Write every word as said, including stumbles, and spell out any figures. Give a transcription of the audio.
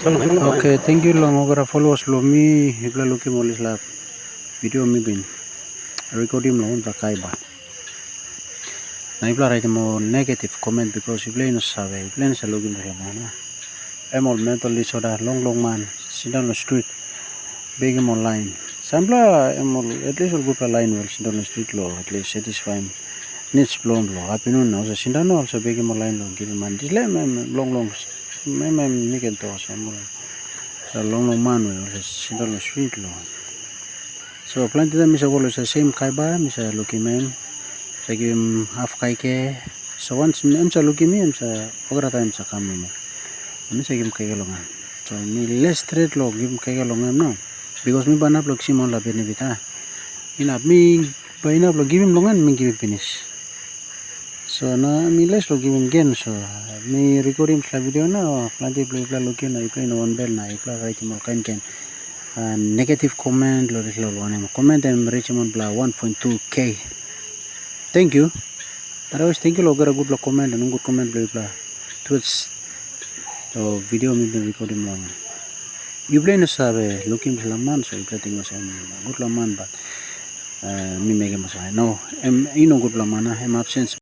Okay, thank you long olgeta followers bilong mi. Yupela lukim ol dispela video mi bin rekodim long wanpela kaiba. Na yupela raitim ol negative comment, because yupela i no save, yupela i no save lukim dispela man. Em ol mental disorder, long long man, sindaun long street, bekim ol lain. Sampela em ol, at least ol gutpela lain ol sindaun long street lo, at least satisfaim needs bilong ol lo apinun, na olsem sindaun olsem bekim ol lain lo givim man. Dispela em, em long long, em, em mi ken tok olsem ol long long man we olsem sindaun long street lo. So planti taim mi sa go long sem kaiba, mi sa lukim em, sa givim haf kaike. So wans em sa lukim mi, em sa olgeta taim sa kam long mi. Mi sa givim kaike long em. So mi les stret lo givim kaike long em nau. Bikos mi bai inap lo kisim ol benefit, a. Inap mi bai inap lo givim long en, mi givim pinis. So na mi les lo givim gen, so mi rekodim dispela video nau, planti bilong yupela lukim na yupela i no wanbel na yupela raitim ol kain kain, ah, negative comment lo dispela lo wanem comment em reachim wanpela one point two K. Thank you. Otherwise, thank you lo olgeta gutpela comment na nogut comment bilong yupela towards lo video mi bin rekodim long. Yupela i no save lukim dispela man, so yupela ting olsem gutpela man, but, eh, mi mekim olsem. No, em i no gutpela man, ah, em absens.